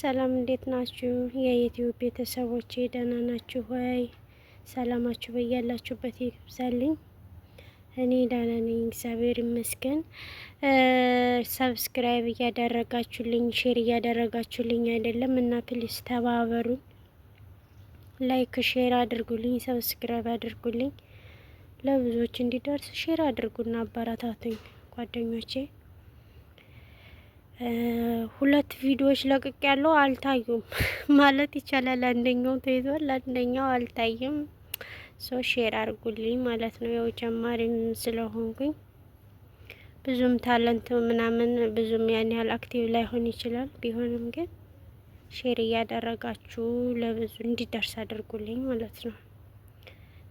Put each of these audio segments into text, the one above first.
ሰላም፣ እንዴት ናችሁ? የዩቲዩብ ቤተሰቦቼ ደህና ናችሁ ወይ? ሰላማችሁ በያላችሁበት ይብዛልኝ። እኔ ደህና ነኝ፣ እግዚአብሔር ይመስገን። Subscribe እያደረጋችሁልኝ፣ share እያደረጋችሁልኝ አይደለም እና please ተባበሩኝ። Like share አድርጉልኝ፣ subscribe አድርጉልኝ፣ ለብዙዎች እንዲደርስ share አድርጉና አበረታቱኝ ጓደኞቼ። ሁለት ቪዲዮዎች ለቅቅ ያለው አልታዩም ማለት ይቻላል። አንደኛው ተይዟል፣ አንደኛው አልታየም። So share አድርጉልኝ ማለት ነው። ያው ጀማሪም ስለሆንኩኝ ብዙም talent ምናምን ብዙም ያን ያህል active ላይሆን ይችላል። ቢሆንም ግን share እያደረጋችሁ ለብዙ እንዲደርስ አድርጉልኝ ማለት ነው።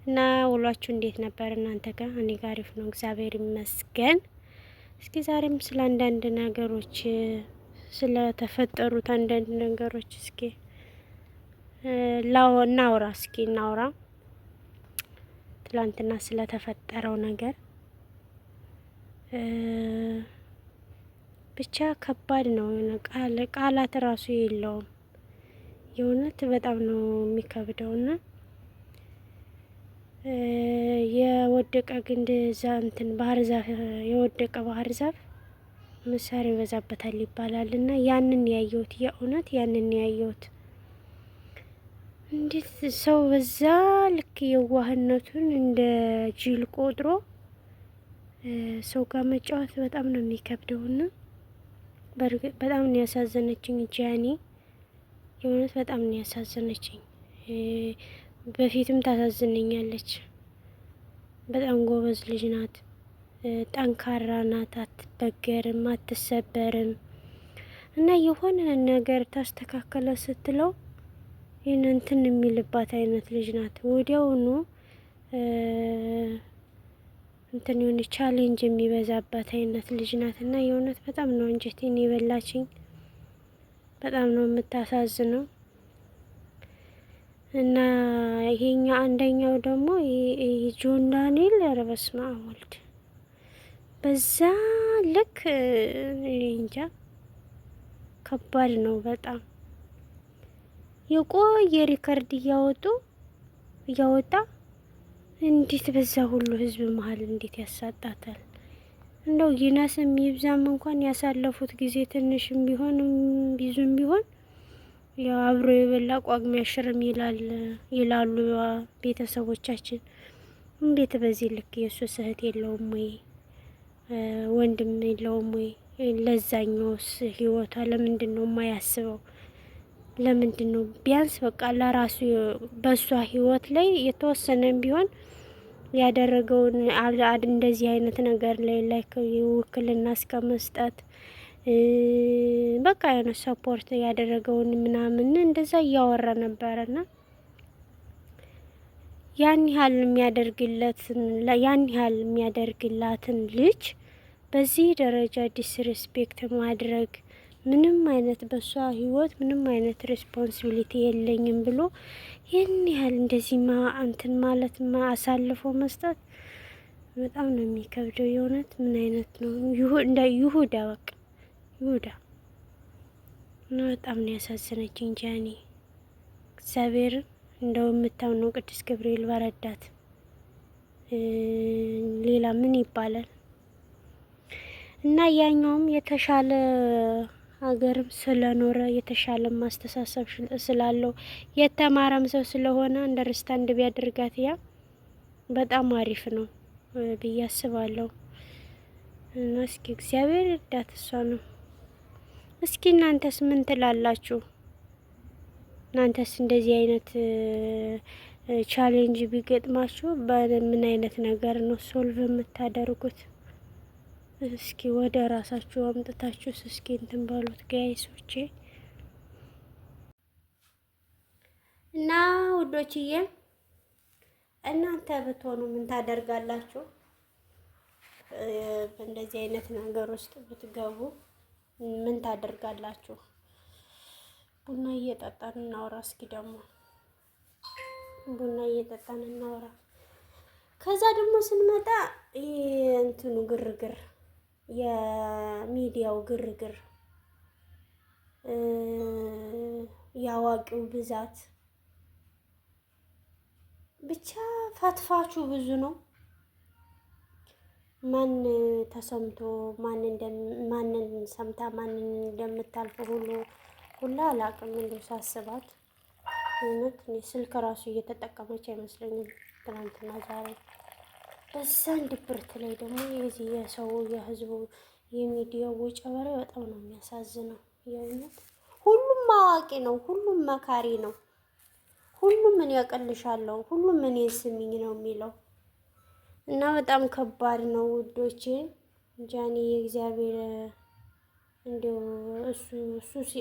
እና ውሏችሁ እንዴት ነበር እናንተ ጋር? እኔ ጋር አሪፍ ነው፣ እግዚአብሔር ይመስገን። እስኪ ዛሬም ስለ አንዳንድ ነገሮች፣ ስለተፈጠሩት አንዳንድ ነገሮች እስኪ እናውራ፣ እስኪ እናውራ። ትላንትና ስለተፈጠረው ነገር ብቻ ከባድ ነው። ቃላት ራሱ የለውም። የእውነት በጣም ነው የሚከብደው እና የወደቀ ግንድ ዛ እንትን ባህር ዛፍ፣ የወደቀ ባህር ዛፍ ምሳር ይበዛበታል ይባላል እና ያንን ያየሁት፣ የእውነት ያንን ያየሁት፣ እንዴት ሰው በዛ ልክ የዋህነቱን እንደ ጅል ቆጥሮ ሰው ጋር መጫወት በጣም ነው የሚከብደውና በጣም ነው ያሳዘነችኝ ጃኒ። የእውነት በጣም ነው ያሳዘነችኝ። በፊትም ታሳዝነኛለች። በጣም ጎበዝ ልጅ ናት፣ ጠንካራ ናት፣ አትበገርም፣ አትሰበርም እና የሆነ ነገር ታስተካከለ ስትለው ይህን እንትን የሚልባት አይነት ልጅ ናት። ወዲያውኑ እንትን የሆነ challenge የሚበዛባት አይነት ልጅ ናት እና የእውነት በጣም ነው አንጀቴን የበላችኝ። በጣም ነው የምታሳዝነው። እና ይሄኛ አንደኛው ደግሞ ጆን ዳንኤል፣ ኧረ በስመ አብ ወልድ፣ በዛ ልክ እንጃ ከባድ ነው በጣም። የቆየ record እያወጣ እንዴት በዛ ሁሉ ህዝብ መሀል እንዴት ያሳጣታል? እንደው ይነስም ይብዛም እንኳን ያሳለፉት ጊዜ ትንሽም ቢሆን ብዙም ቢሆን ያው አብሮ የበላ ቋግሜ አሽርም ይላል ይላሉ ቤተሰቦቻችን። እንዴት በዚህ ልክ የእሱስ እህት የለውም ወይ? ወንድም የለውም ወይ? ለዛኛውስ ህይወቷ ለምንድን ነው የማያስበው? ለምንድን ነው ቢያንስ በቃ ለራሱ በእሷ ህይወት ላይ የተወሰነም ቢሆን ያደረገውን እንደዚህ አይነት ነገር ላይ like ውክልና እስከ መስጠት በቃ የሆነ support ያደረገውን ምናምን እንደዛ እያወራ ነበረና ያን ያህል የሚያደርግላትን ልጅ በዚህ ደረጃ disrespect ማድረግ፣ ምንም አይነት በሷ ህይወት ምንም አይነት responsibility የለኝም ብሎ ይህን ያህል እንደዚህ እንትን ማለት አሳልፎ መስጠት በጣም ነው የሚከብደው። የእውነት ምን አይነት ነው? እንደ ይሁዳ፣ በቃ ይሁዳ እና በጣም ነው ያሳዘነችኝ ጃኒ። እግዚአብሔር እንደው የምታምነው ቅዱስ ገብርኤል በረዳት። ሌላ ምን ይባላል? እና ያኛውም የተሻለ ሀገርም ስለኖረ፣ የተሻለ ማስተሳሰብ ስላለው፣ የተማረም ሰው ስለሆነ understand ቢያደርጋት ያ በጣም አሪፍ ነው ብዬ አስባለሁ። እና እስኪ እግዚአብሔር እርዳት እሷ ነው። እስኪ እናንተስ ምን ትላላችሁ? እናንተስ እንደዚህ አይነት challenge ቢገጥማችሁ በምን አይነት ነገር ነው solve የምታደርጉት? እስኪ ወደ ራሳችሁ አምጥታችሁ እስኪ እንትን ባሉት guys ኦቼ እና ውዶችዬ፣ እናንተ ብትሆኑ ምን ታደርጋላችሁ? በእንደዚህ አይነት ነገር ውስጥ ብትገቡ ምን ታደርጋላችሁ? ቡና እየጠጣን እናውራ። እስኪ ደግሞ ቡና እየጠጣን እናውራ። ከዛ ደግሞ ስንመጣ እንትኑ ግርግር፣ የሚዲያው ግርግር የአዋቂው ብዛት ብቻ ፈትፋቹ ብዙ ነው። ማን ተሰምቶ ማንን ሰምታ ማንን እንደምታልፍ ሁሉ ሁላ አላውቅም። እንደው ሳስባት እውነት እኔ ስልክ ራሱ እየተጠቀመች አይመስለኝም። ትናንትና ዛሬ በዛን ድብርት ላይ ደግሞ የዚህ የሰው የህዝቡ የሚዲያው ወጨበሬ በጣም ነው የሚያሳዝነው። የእውነት ሁሉም አዋቂ ነው፣ ሁሉም መካሪ ነው፣ ሁሉም እኔ ያቀልሻለሁ፣ ሁሉም እኔ ስሚኝ ነው የሚለው እና በጣም ከባድ ነው ውዶቼ። ጃኒ የእግዚአብሔር እንዲያው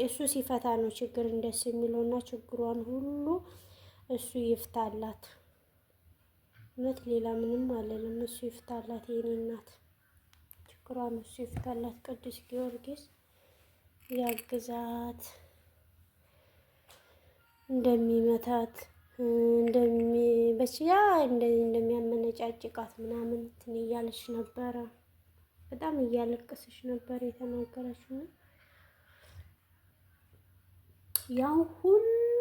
እሱ ሲፈታ ነው ችግር እንደስ የሚለው እና ችግሯን ሁሉ እሱ ይፍታላት። እውነት ሌላ ምንም አለንም። እሱ ይፍታላት የኔ እናት፣ ችግሯን እሱ ይፍታላት። ቅዱስ ጊዮርጊስ ያግዛት። እንደሚመታት በችያ እንደሚያመነጫጭቃት ምናምን እንትን እያለች ነበረ። በጣም እያለቀሰች ነበር የተናገረችው። ያው ሁሉ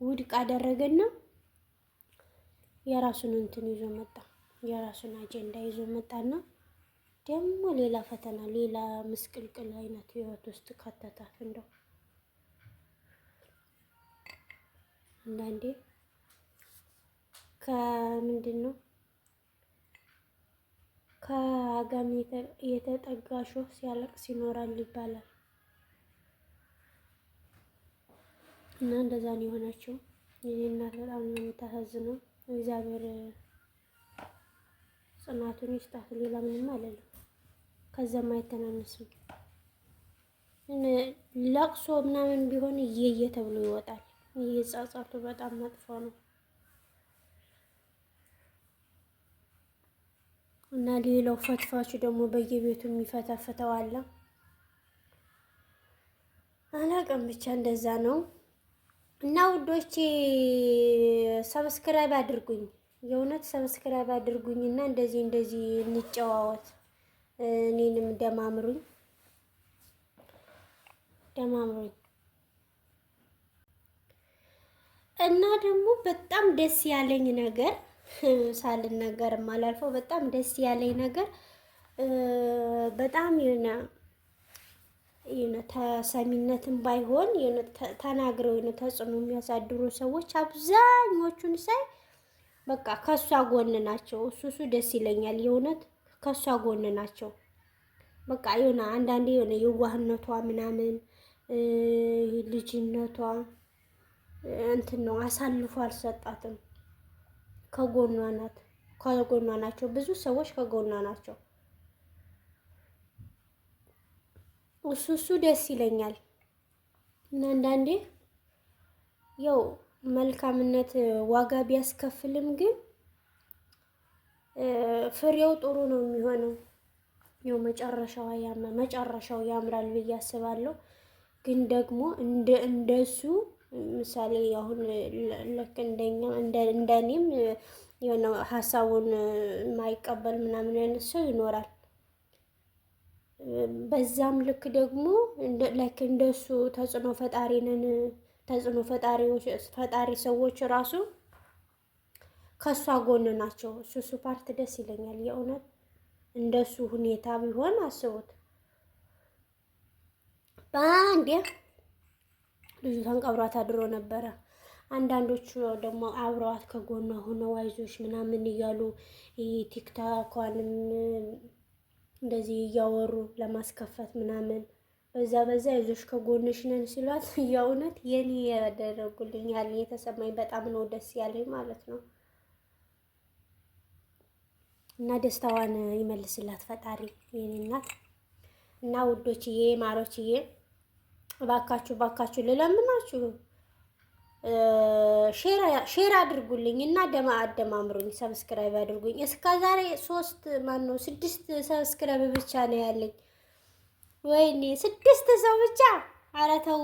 ውድቅ አደረገና የራሱን እንትን ይዞ መጣ። የራሱን አጀንዳ ይዞ መጣና ደግሞ ሌላ ፈተና፣ ሌላ ምስቅልቅል አይነት ህይወት ውስጥ ከተታት። እንደው አንዳንዴ ከምንድን ነው ከአጋም የተጠጋ ሾህ ሲያለቅስ ይኖራል ይባላል። እና እንደዛ ነው የሆነችው። የኔ እናት በጣም ነው የምታሳዝነው። እግዚአብሔር ጽናቱን ይስጣት። ሌላ ምንም አለለም። ከዛም አይተናነስም። ለቅሶ ምናምን ቢሆን እየየ ተብሎ ይወጣል። ይህ ጸጸቱ በጣም መጥፎ ነው እና ሌላው ፈትፋቹ ደግሞ በየቤቱ የሚፈተፍተው አለ። አላውቅም ብቻ እንደዛ ነው። እና ውዶቼ subscribe አድርጉኝ፣ የእውነት subscribe አድርጉኝ እና እንደዚህ እንደዚህ እንጨዋወት፣ እኔንም ደማምሩኝ ደማምሩኝ። እና ደግሞ በጣም ደስ ያለኝ ነገር ሳልናገር የማላልፈው በጣም ደስ ያለኝ ነገር በጣም የሆነ የሆነ ተሰሚነትም ባይሆን የሆነ ተናግረው የሆነ ተጽዕኖ የሚያሳድሩ ሰዎች አብዛኞቹን ሳይ በቃ ከሷ ጎን ናቸው። እሱ እሱ ደስ ይለኛል። የእውነት ከሷ ጎን ናቸው። በቃ የሆነ አንዳንዴ የሆነ የዋህነቷ ምናምን ልጅነቷ እንትን ነው አሳልፎ አልሰጣትም። ከጎኗ ናት፣ ከጎኗ ናቸው። ብዙ ሰዎች ከጎኗ ናቸው። እሱ እሱ ደስ ይለኛል። እና አንዳንዴ ያው መልካምነት ዋጋ ቢያስከፍልም ግን ፍሬው ጥሩ ነው የሚሆነው። ያው መጨረሻው መጨረሻው ያምራል ብዬ አስባለሁ። ግን ደግሞ እንደ እንደሱ ምሳሌ አሁን ልክ እንደኛ እንደኔም የሆነ ሀሳቡን የማይቀበል ምናምን አይነት ሰው ይኖራል። በዛም ልክ ደግሞ like እንደሱ ተጽዕኖ ፈጣሪ ነን ተጽዕኖ ፈጣሪ ሰዎች ራሱ ከእሷ ጎን ናቸው። እሱ እሱ part ደስ ይለኛል የእውነት እንደሱ ሁኔታ ቢሆን አስቡት። በአንዴ ልጅቷን ቀብሯት አድሮ ነበረ። አንዳንዶቹ ደግሞ አብረዋት ከጎኗ ሆነው አይዞሽ ምናምን እያሉ ቲክቶኳንም እንደዚህ እያወሩ ለማስከፈት ምናምን በዛ በዛ አይዞሽ ከጎንሽ ነን ሲሏት የእውነት የኔ ያደረጉልኝ ያለኝ የተሰማኝ በጣም ነው ደስ ያለኝ ማለት ነው። እና ደስታዋን ይመልስላት ፈጣሪ የኔ እናት። እና ውዶችዬ ማሮችዬ እባካችሁ እባካችሁ ልለምናችሁ share አድርጉልኝ እና ደማ አደማምሩኝ፣ subscribe አድርጉኝ። እስከ ዛሬ ሶስት ማን ነው ስድስት subscribe ብቻ ነው ያለኝ። ወይኔ ስድስት ሰው ብቻ። ኧረ ተው